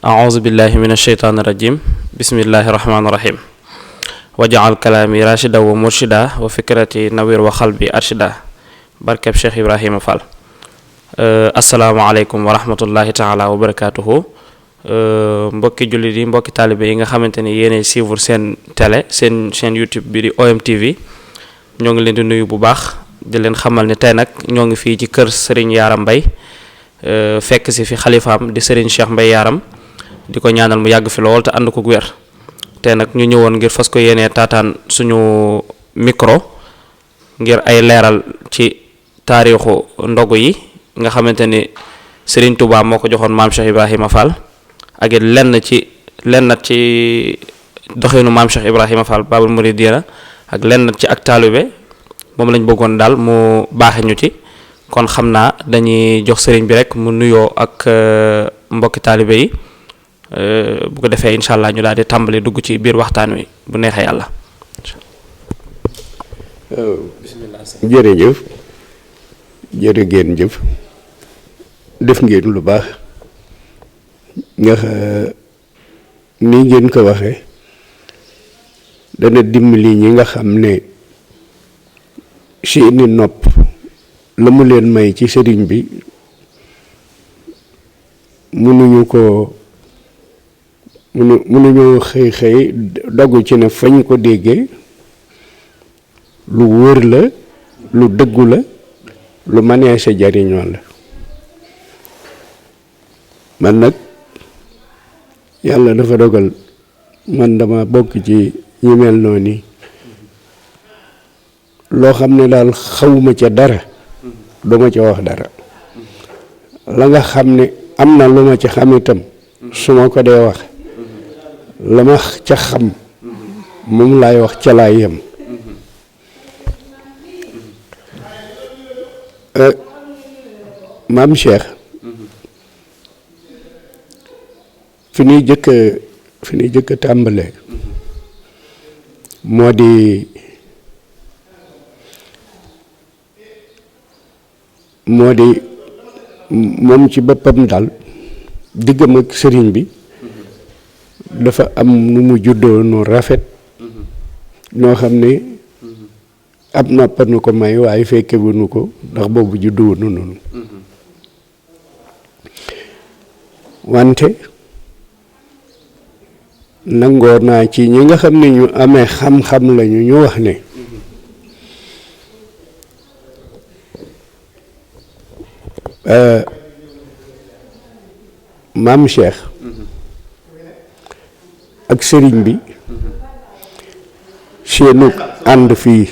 أعوذ بالله من الشيطان الرجيم بسم الله الرحمن الرحيم وجعل كلامي راشدا ومرشدا وفكرتي نوير وقلبي أرشدا barkeb Cheikh Ibrahima Fall. asalaamaaleykum wa rahmatullahi taala wa barakaatuhu. Mbokki jullit yi mbokki taalibe yi nga xamante ni yéenay suivre seen télé seen chaîne YouTube bi di OMTV ñoo ngi leen di nuyu bu baax di leen xamal ne tey nag ñoo ngi fii ci kër Serigne Yaram Mbaye fekk si fi xalifaam di Serigne Cheikh Mbaye Yaram di ko ñaanal mu yàgg fi lool te ànd ko wér. tey nag ñu ñëwoon ngir fas ko yéenee taataan suñu micro ngir ay leeral ci taarixu ndogu yi nga xamante ni Serigne Touba moo ko joxoon maam Cheikh Ibrahima Fall ak it lenn ci doxinu maam Cheikh Ibrahima Fall Babul Mouridiyya ak lenn ci ak taalibe moom lañ bëggoon daal mu baaxe ñu ci kon xam naa dañuy jox sëriñ bi rek mu nuyoo ak mbokki taalibe yi bu ko defee incha allah ñu daal di tàmbali dugg ci biir waxtaan wi bu neexee yàlla. jërëjëf jërë ngeen jëf def ngeen lu baax ndax ni ngeen ko waxee dana dimbali ñi nga xam ne seeni nopp la mu leen may ci sëriñ bi mënuñu xëy dogu ci ne fañ ko déggee lu wóor la lu dëggu la lu mënee sa jariñoo la man nag yàlla dafa dogal man dama bokk ci ñi mel noonu loo xam ne daal xawuma ca dara duma ca wax dara la nga xam ne am na lu ma ci xam itam su ma ko dee wax la ma ca xam moom laay wax ca laay yem maam Cheikh fi ñuy jëkk tàmbalee moo di moom ci boppam daal diggam ak sëriñ bi dafa am nu mu juddoo nu rafet noo xam ne ab noppanu ko may waaye fekke wuñu ko ndax boobu judduwunu noonu wante nangoo naa ci ñi nga xam ne ñu amee xam-xam lañu ñu wax ne maam Cheikh ak sëriñ bi seenu ànd fii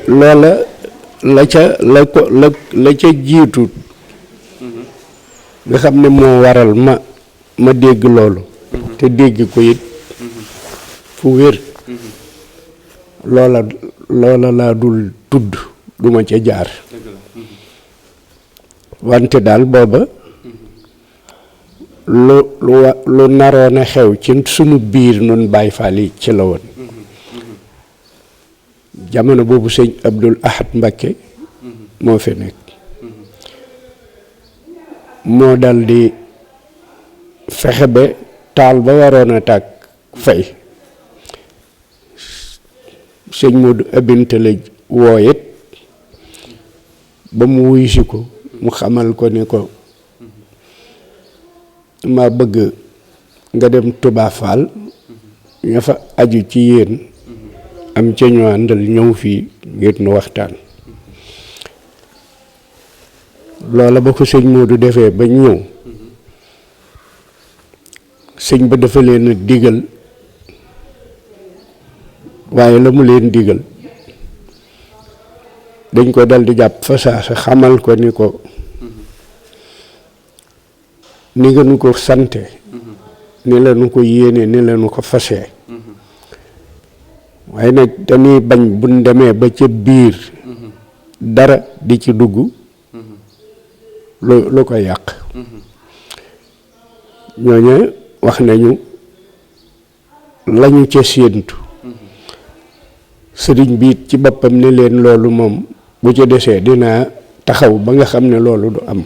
loola la ca jiitu nga xam ne moo waral ma dégg loolu te dégg ko it fu wér loola laa dul tudd duma ca jaar wante daal booba lu naroon a xew ci sunu biir nun Baay Faal yi ci la woon jamono boobu sëñ Abdul Ahad Mbakke moo fi nekk moo dal di fexe ba taal ba waroon a tàkk fay sëñ Moodu Abinta la wooyit ba mu wuysi ko mu xamal ko ni ko ma bëgg nga dem Touba Fall ña fa aju ci yéen am ca ñu àndal ñëw fii ngir nu waxtaan loola ba ko sëñ Moodu defee ba ñëw sëñ ba dafa leen digal waaye la mu leen digal dañ ko dal di jàpp fa saasa xamal ko ni ko ni nga nu ko sante ni la nu ko yéene ni la nu ko fasee waaye nag dañuy bañ buñ demee ba ca biir dara di ci dugg lu ko yàq ñooñu wax nañu lañu ca séentu sëriñ bi ci boppam ne leen loolu moom bu ca desee dinaa taxaw ba nga xam ne loolu du am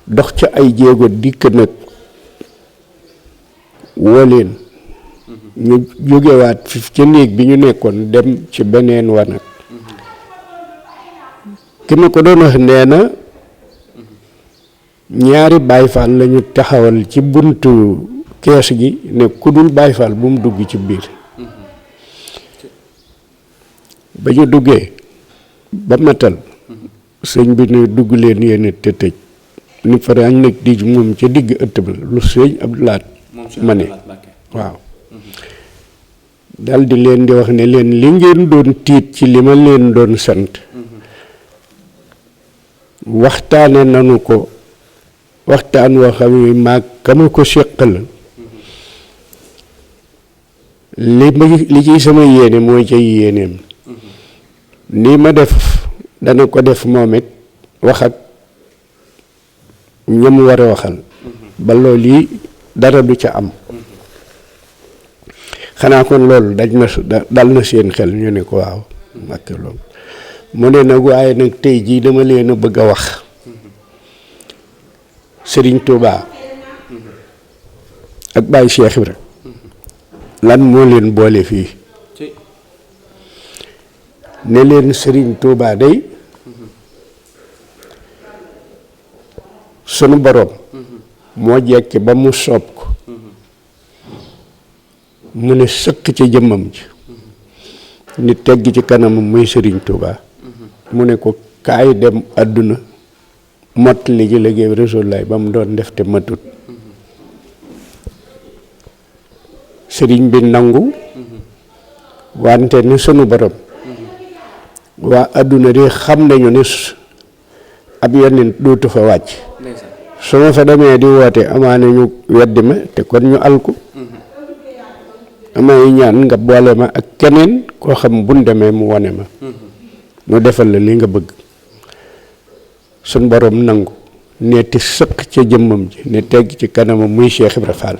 dox ca ay jéego dikk nag woo leen ñu jógewaat fi ca néeg bi ñu nekkoon dem ci beneen wanag ki ma ko doon wax nee na ñaari Baay Faal lañu taxawal ci buntu kees gi ne ku dul Baay Faal bu mu dugg ci biir ba ñu duggee ba matal sëñ bi ne dugg leen yéen te tëj ni faraañ nag di moom ca digg ëtt ba lu sëñ Abdou Lahat ma ne waaw dal di leen di wax ne leen li ngeen doon tiit ci li ma leen doon sant waxtaane nanu ko waxtaan woo xam ne maag kama ko séqal li ciy sama yéene mooy ca yéeneem nii ma def dana ko def moom it wax ak ñam war a waxal ba loolu yi dara du ca am xanaa kon loolu dal na seen xel ñu ne ko waaw ak loolu mu ne nag waaye nag tey jii dama leen a bëgg a wax Sëriñ Tuubaa ak Baay Cheikh Ibra lan moo leen boole fii ne leen Sëriñ Tuubaa day sunu boroom moo jekki ba mu soob ko mu ne sëkk ci jëmmam ji ni tegg ci kanamam muy Sëriñ Tuubaa mu ne ko kaay dem àdduna mott li ji liggéey Rasulullaay ba mu doon def te matut sëriñ bi nangu wante ni sunu borom waa àdduna di xam nañu ne ab yonent dootu fa wàcc su ma fa demee di woote amaana ñu weddi ma te kon ñu alku amay ñaan nga boole ma ak keneen koo xam buñ demee mu wane ma mu defal la li nga bëgg suñ borom nangu neeti sëq ca jëmmam ji ne tegg ci kanamam muy Cheikh Ibra Fall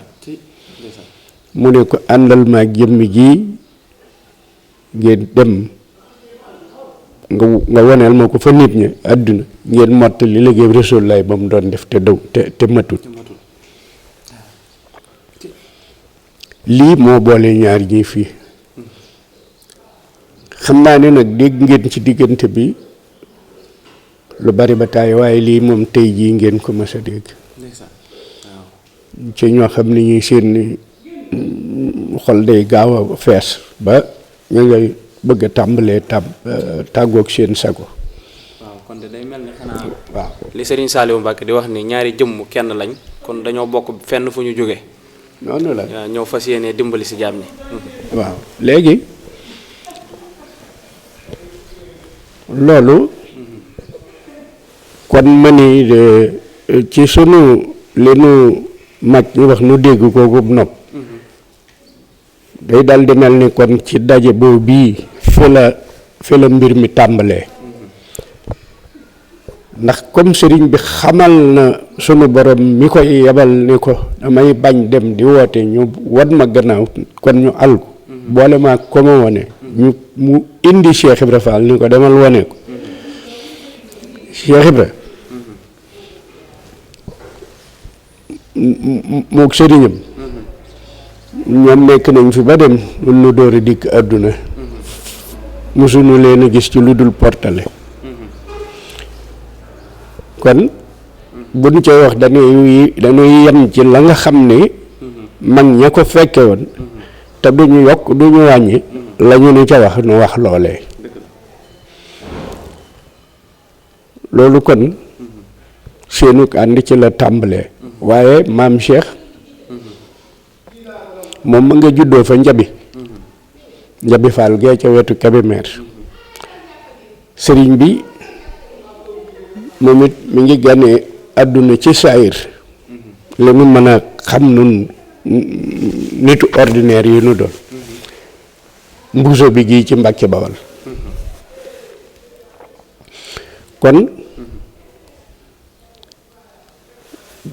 mu ne ko àndal ma ak jëmmi ji ngeen dem nga woneel ma ko fa nit ñi àdduna ngeen mott li liggéey Rasulullaay ba mu doon def te matut lii moo boole ñaar ñi fii xam naa ne nag dégg ngeen ci diggante bi lu bari ba taay waaye lii moom tey jii ngeen ko mës a dégg ci ñoo xam ne ñuy seen xol day gaaw a fees ba ñu ngay bëgg a tàmbalee tàggoog seen sago waaw kon de day mel ni xanaa waaw li Serigne Saliou Mbacke di wax ni ñaari jëmm kenn lañ kon dañoo bokk fenn fu ñu jóge noonu la ñëw fas yéene dimbali si jaam ñi waaw léegi loolu kon ma ni ci sunu li nu mag ñu wax nu dégg kooku nopp day dal di mel ni kon ci daje boobu bii fi la mbir mi tàmbalee ndax comme sëriñ bi xamal na sunu borom mi koy yebal ni ko damay bañ dem di woote ñu wan ma gannaaw kon ñu alku boole ma ko ma wone ñu mu indi Cheikh Ibra Fall ni ko demal wone ko Cheikh Ibra mook sëriñam ñoom nekk nañ fi ba dem lu door a dikk àdduna mosuñu leen a gis ci lu dul portale kon buñ ca wax dañuy yem ci la nga xam ne mag ña ko fekke woon te duñu yokk duñu wàññi la ñu ni ca wax nu wax loolee loolu kon seenuk ànd ci la tàmbalee waaye maam Cheikh moom ma nga juddoo fa njabi Fall gee ca wetu Kébémer sëriñ bi moom it mi ngi ganee àdduna ci saayir li mu mën a xam nun nitu ordinaire yi nu doon mbuuso bi gii ci Mbàkke Bawal kon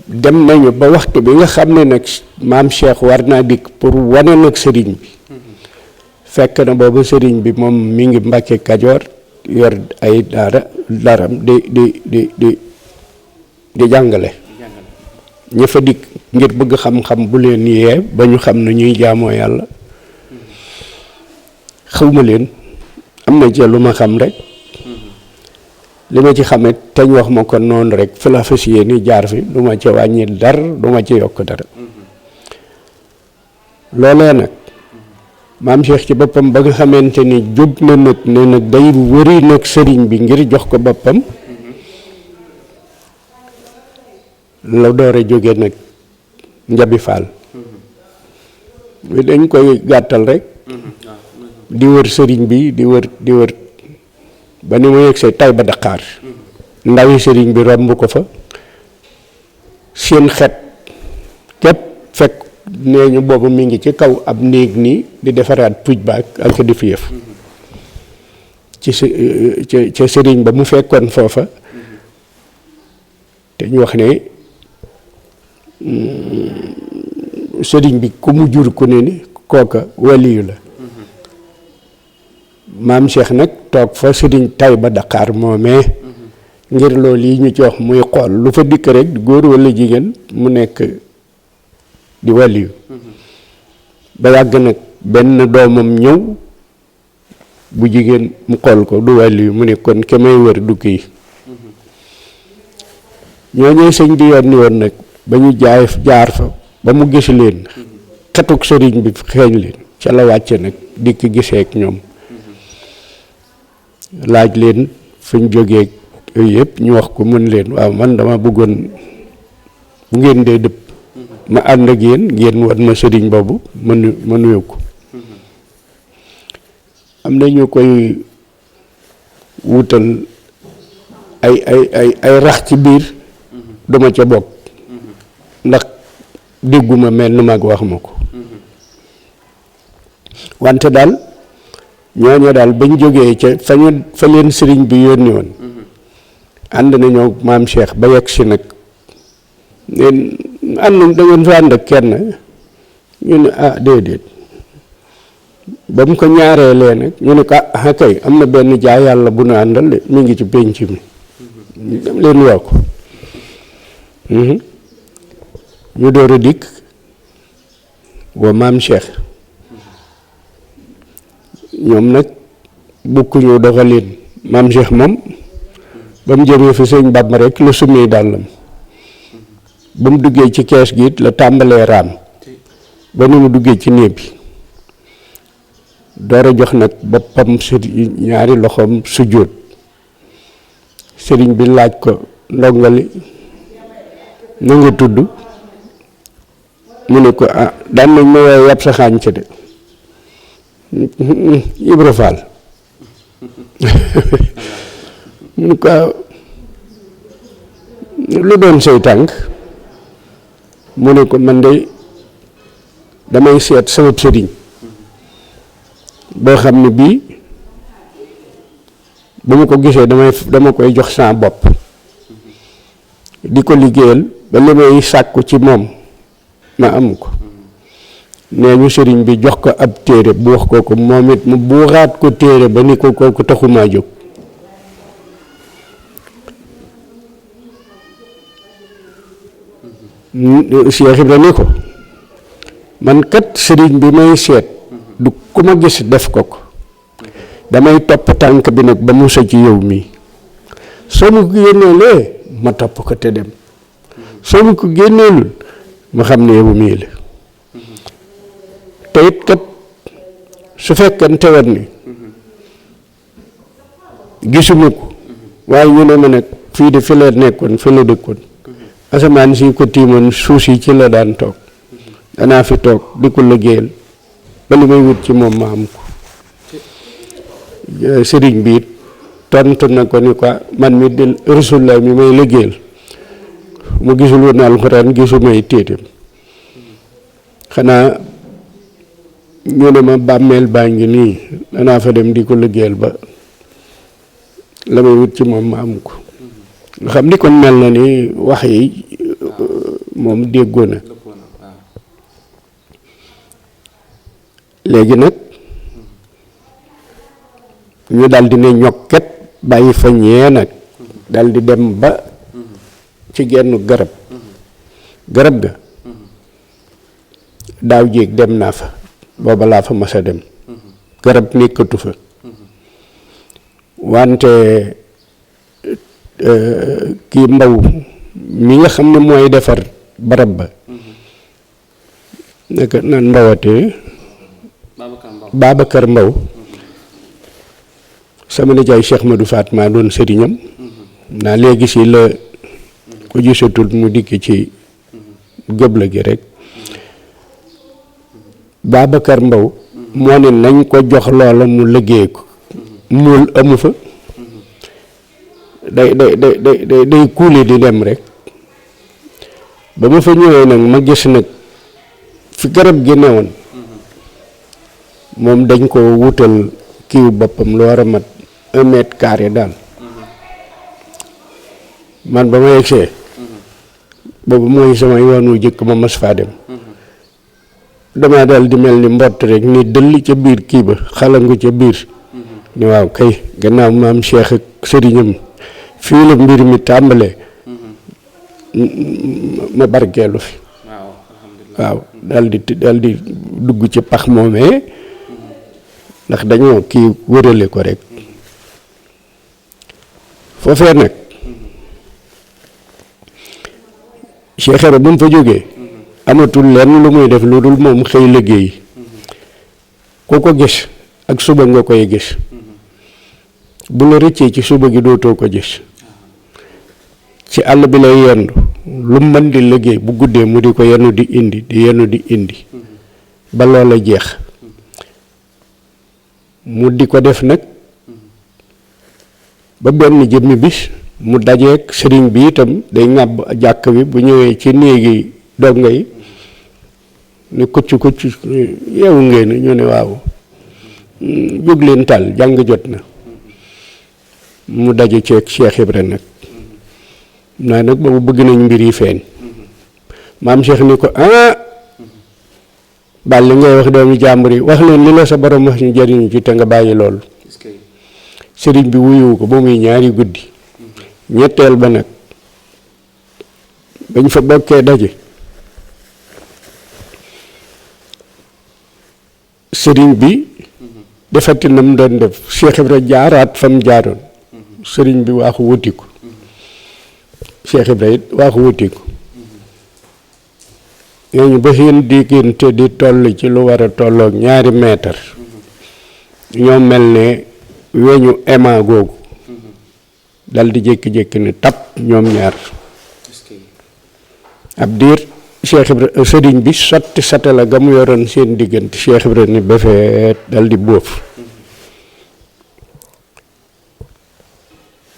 dem nañu ba waxtu bi nga xam ne nag maam Cheikh war naa dikk pour wane nag sëriñ bi fekk na boobu sëriñ bi moom mi ngi Mbàkke Kajoor yor ay daram di jàngale ña fa dikk ngir bëgg xam-xam bu leen yee ba ñu xam ne ñuy jaamoo yàlla xawma leen am na ci lu ma xam rek li ma ci xamee teñ wax ma ko noonu rek fi la fas yéene jaar fi du ma ci wàññi dara du ma ci yokk dara loolee nag maam Cheikh ci boppam ba nga xamante ni jóg na nag ne nag day wëri nag sëriñ bi ngir jox ko boppam la door a jóge nag Njabi Faal mi dañ koy gàttal rek di wër sëriñ bi di wër ba ni mu yegsee Tayba Dakar ndawi sëriñ bi romb ko fa seen xet képp fekk nee ñu boobu mi ngi ci kaw ab néeg nii di defaraat puj ba ak di fi yëf ca sëriñ ba mu fekkoon foofa te ñu wax ne sëriñ bi ku mu jur ku ne ni kooka waliyu la maam Cheikh nag toog fa sëriñ Tayba Dakar moomee ngir loolu yi ñu ci wax muy xool lu fa dikk rek góor walla jigéen mu nekk di waliyu ba yàgg nag benn doomam ñëw bu jigéen mu xool ko du waliyu mu ne kon ke may wër du kii ñooñee sëñ bi yónni woon nag ba ñu jaar fa ba mu gis leen xetuk sëriñ bi xeeñ leen ca la wàcce nag dikk gisee ak ñoom laaj leen fuñ jógee yooyu yëpp ñu wax ko mën leen waaw man dama bëggoon bu ngeen dee dëpp ma ànd ak yéen ngeen wan ma sëriñ boobu ma nuyu ko am na ñu koy wutal ay rax ci biir duma ca bokk ndax dégguma mel ni mag wax ma ko wante daal ñooñu daal bañ jógee ca fa leen sëriñ bi yónni woon ànd nañoo maam Cheikh ba yegg si nag neen ànd da ngeen fa ànd ak kenn ñu ne ah déedéet ba mu ko ñaareelee nag ñu ne ko ah kay am na benn jaay yàlla bu nu àndal de mi ngi ci pénc mi dem leen woo ko ñu door a dikk wa maam Cheikh ñoom nag bokkuñu doxalin maam Cheikh moom ba mu jëmee fi sëñ Bàmba rek la summi dàllam ba mu duggee ci kees gi it la tàmbalee raam ba ni mu duggee ci néeg bi door a jox nag boppam ñaari loxoom sujjóot sëriñ bi laaj ko ndongali na nga tudd mu ne ko ah daan nañ ma woowee yàpp sa xànc de Ibra Faal mu ne ko lu doon say tànk mu ne ko man de damay seet sama sëriñ boo xam ne bii bu ma ko gisee dama koy jox sama bopp di ko liggéeyal ba li may sàkku ci moom ma am ko nee ñu sëriñ bi jox ko ab téere bu wax ko moom it mu buuxaat ko téere ba ni ko kooku taxumaa jóg Cheikh Ibra ni ko man kat sëriñ bi may seet du ku ma gis def ko damay topp tànk bi nag ba mu sa ci yow mii soo ma ko génneelee ma topp ko te dem soo ma ko génneelul ma xam ne yow mii la te it kat su fekkente woon ni gisuma ko waaye ñu ne ma nag fii de fi la nekkoon fi la dëkkoon asamaan si ko tiimoon suuf si ci la daan toog danaa fi toog di ko liggéeyal ba li may wut ci moom ma am ko sëriñ bi it tontu na ko ni ko man mi di Rasulullah mi may liggéeyal mu gisul woon alxuraan gisumay téetam xanaa ñu ne ma bàmmeel baa ngi nii danaa fa dem di ko liggéeyal ba la may wut ci moom ma am ko nga xam ni kon mel na ni wax yi moom déggoo na léegi nag ñu daldi ne ñokket bàyyi fa ñee nag daldi dem ba ci genn garab garab ga daaw jéeg dem naa fa booba laa fa mas a dem garab nekkatu fa wante kii Mbaw mi nga xam ne mooy defar barab ba naka nan mbawatee Babacar Mbaw sama nijaay Cheikh Madou Fatma doon sëriñam naa léegi si la ko gisatul mu dikk ci gëbla gi rek Babacar Mbaw moo ne nañ ko jox loola mu liggéey ko muul amu fa day kuule di dem rek ba ma fa ñëwee nag ma gis nag fi garab gi newoon moom dañ ko wutal kiiw boppam lu war a mat 1 mètre carré daal man ba ma yegsee boobu mooy sama yoon wu jëkk ma mas faa dem damaa daal di mel ni mbott rek ni dëll ca biir kii ba xalangu ca biir ni waaw kay gannaaw maam Cheikh ak sëriñam fii la mbir mi tàmbalee ma barkeelu fi waaw daal di dugg ci pax moomee ndax dañoo kii wërale ko rek foofee nag Cheikh Ibra ba mu fa jógee amatul lenn lu muy def lu dul moom xëy liggéey ku ko gis ak suba nga koy gis bu la rëccee ci suba gi dootoo ko gis ci àll bi lay yendu lu mën di liggéey bu guddee mu di ko yenu di indi ba loola jeex mu di ko def nag ba benn jëmmi bis mu dajeek sëriñ bi itam day ŋàbb jàkk bi bu ñëwee ci néegi donga yi ne kucc yeewu ngeen ñu ne waaw jóg leen tal jàng jot na mu daje ceeg Cheikh Ibra nag naa nag boobu bëgg nañ mbir yi feeñ maam Cheikh ni ko bal li ngay wax doomi jàmbur yi wax leen li la sa borom wax ñu jëriñu ci te nga bàyyi loolu sëriñ bi wuyuwu ko ba muy ñaari guddi ñetteel ba nag bañ fa bokkee daje sëriñ bi defati na mu doon def Cheikh Ibra jaaraat fa mu jaaroon sëriñ bi waaxu wutiku Cheikh Ibra it waaxu wutiku ñooñu ba seen diggante di toll ci lu war a tolloog 2 mètre ñoo mel ne weñu ema googu dal di jékki-jékki ne tap ñoom ñaar ab diir Cheikh Ibra sëriñ bi sotti satala ga mu yoroon seen diggante Cheikh Ibra ni befeet dal di bóof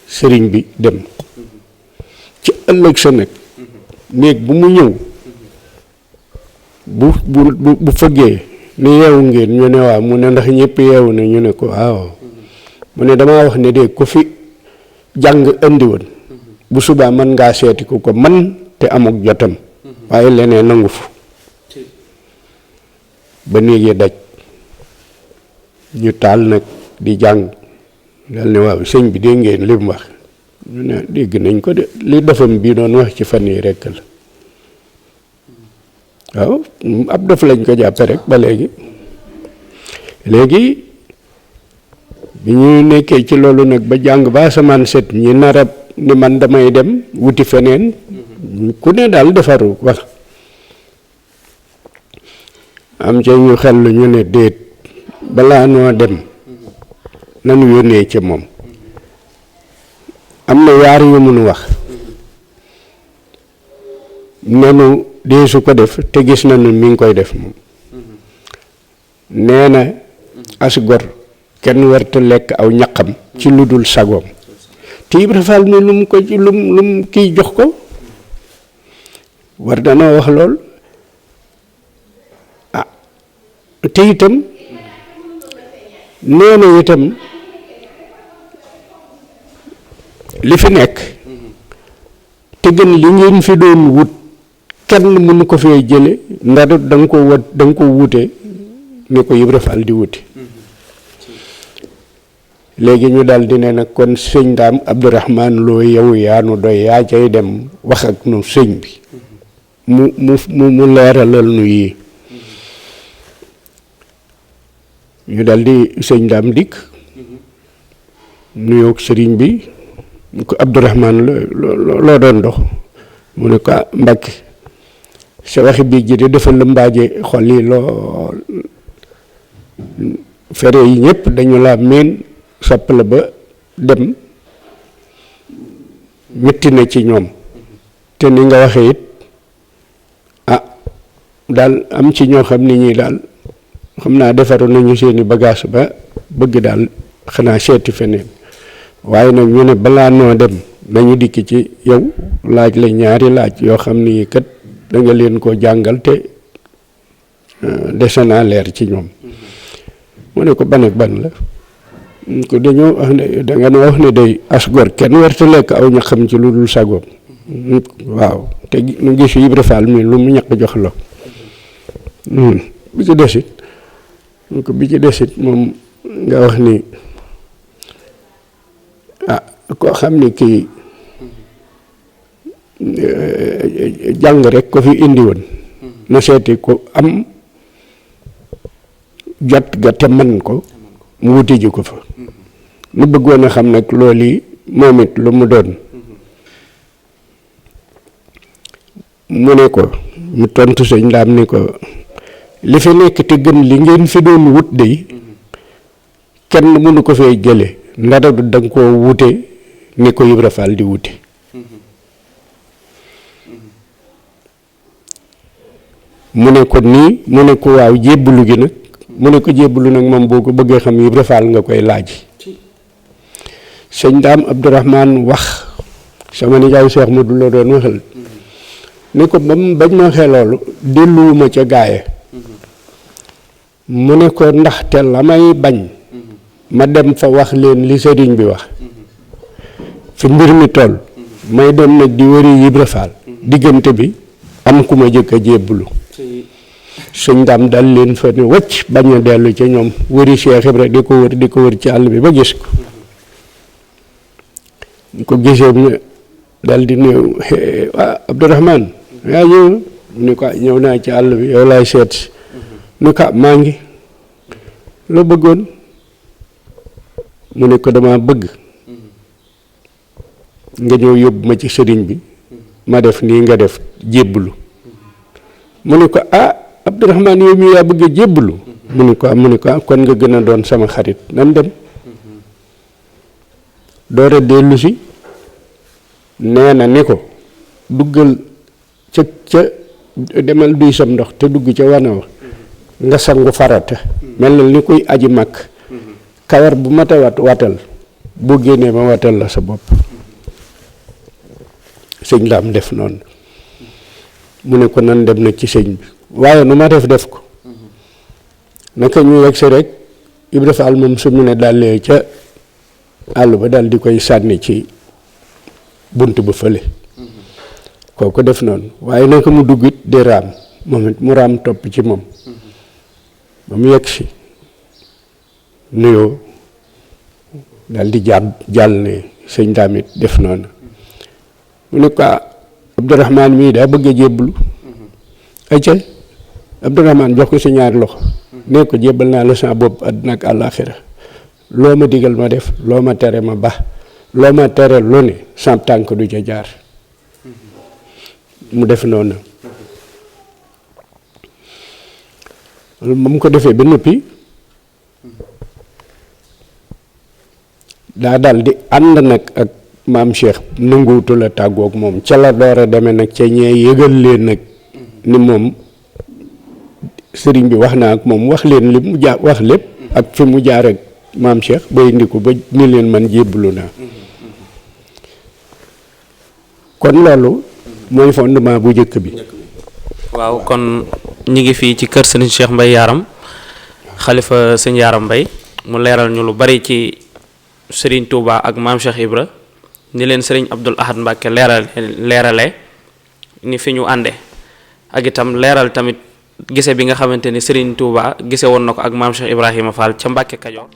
sëriñ bi dem ci ëllëg sa nag néeg bu mu ñëw bu fëggee ni yeewu ngeen ñu ne waaw mu ne ndax ñëpp yeewu na ñu ne ko waaw mu ne damaa wax ne de ku fi jàng indi woon bu subaa mën ngaa seeti ku ko man te amuk jotam waaye leneen nangu fu ba néegee daj ñu taal nag di jàng dal ne waaw sëñ bi dégg ngeen li mu wax ñu ne dégg nañ ko de li dofam bii doon wax ci fan yi rekk la waaw ab dof lañ ko jàppe rek ba léegi bi ñu nekkee ci loolu nag ba jàng ba asamaan set ñi narab ni man damay dem wuti feneen ku ne daal defaru wax am ca ñu xel ñu ne déet balaa noo dem nanu yónnee ca moom am na yaar yu mun wax nenu dee su ko def te gis nañu mi ngi koy def moom nee na as gor kenn warta lekk aw ñaqam ci lu dul sagoom te Ibra Fall ni lu mu ko lu mu kiy jox ko war danoo wax lool te itam nee na itam li fi nekk te gën li ngeen fi doon wut kenn mënu ko fee jële ndax da nga ko wute ni ko Ibra Fall di wuti léegi ñu daal di ne nag kon sëñ Daam Abdourahman Lo yow yaa nu doy yaa cay dem wax ak nu sëñ bi mu leeralal nu yii ñu daldi sëñ Daam dikk nuyoog sëriñ bi ñu ko Abdourahman loo doon dox mu ne ko Mbàkke sa waxi bii ji de dafa lëmbaaje xol yi lool fere yi ñëpp dañu laa meen sopp la ba dem metti na ci ñoom te ni nga waxe it daal am ci ñoo xam ne ñii daal xam naa defaru nañu seeni bagage ba bëgg daal xanaa seeti feneen waaye nag ñu ne balaa noo dem nañu dikk ci yow laaj la ñaari laaj yoo xam ni kat da nga leen ko jàngal te dese naa leer ci ñoom mu ne ko ban ak ban la ko dañoo wax ne da nga wax ne day as gor kenn warta lekk aw ñaxam ci lu dul sagoom waaw te nu gis Ibra Fall mi lu mu ñaq jox la bi ci desit moom nga wax ni koo xam ni kii jàng rek ko fi indi woon na seeti ko am jot ga te man ko mu wuti ji ko fa nu bëggoon a xam nag loolu yi moom it lu mu doon mu ne ko mu tontu sëñ Daam ni ko li fi nekk te gën li ngeen fi doon wut de kenn mënu ko fee jële ndara du danga koo wute ni ko Ibra Fall di wute mu ne ko nii mu ne ko waaw jébbalu gi nag mu ne ko jébbalu nag moom boo ko bëggee xam Ibra Fall nga koy laaj sëñ Daam Abdourahman wax sama nijaay Cheikh Modou la doon waxal ni ko bañ ma waxee loolu delluwuma ca gaaye mu ne ko ndaxte la may bañ ma dem fa wax leen li sëriñ bi wax fi mbir mi toll may dem nag di wëri Ibra Fall diggante bi am ku ma jëkk a jébbalu sëñ Daam dal leen fa ne wacc bañ a dellu ca ñoom wëri Cheikh Ibra di ko wër ci àll bi ba gis ko ñu ko gisee mu dal di néew Abdourahman yaa ñëw mu ni ko ñëw naa ci àll bi yow laay seet si ni ko maa ngi loo bëggoon mu ne ko dama bëgg nga ñëw yóbbu ma ci sëriñ bi ma def nii nga def jébbalu mu ne ko Abdourahman yow mi yaa bëgg a jébbalu mu ne ko kon nga gën a doon sama xarit nan dem doora dellu si nee na ni ko duggal ca demal duy sam ndox te dugg ca wana wa nga sangu farata mel na ni kuy aji màkk kawar bu mat a watal boo génnee ma watal la sa bopp sëñ Daam def noonu mu ne ko nan dem na ci sëñ bi waaye nu ma def ko naka ñu yegg si rek Ibra Fall moom su mu ne dalee ca àll ba dal di koy sànni ci bunt ba fële kooku def noonu waaye naka mu dugg it di raam moom it mu raam topp ci moom ba mu yegg si nuyoo dal di jàll ne sëñ Daam it def noonu mu ne ko Abdourahman mii daa bëgg a jébbalu ayca Abdourahman jox ko si ñaari loxo ne ko jébbal naa la sa bopp àddina ak àllaaxira loo ma digal ma def loo ma tere ma ba loo ma tere lu ne sam tànk du ca jaar mu def noonu mu ko defee ba noppi daa dal di ànd nag ak maam Cheikh nanguwutu la tàggoog moom ca la door a demee nag ca ñee yëgal leen nag ni moom sëriñ bi wax naa ak moom wax leen li mu wax lépp ak fi mu jaar ak maam Cheikh ba indi ko ba ni leen man jébbalu naa kon loolu mooy fondement bu njëkk bi. waaw kon ñi ngi fii ci kër sëriñ Cheikh Mbaye Yaram xalifa sëñ Yaram Mbaye mu leeral ñu lu bari ci sëriñ Touba ak maam Cheikh Ibra ni leen sëriñ Abdoul Ahad Mbacke leerale ni fi ñu ànde ak itam leeral tamit gise bi nga xamante ni sëriñ Touba gise woon na ko ak maam Cheikh Ibrahima Fall ca Mbacke Kajoor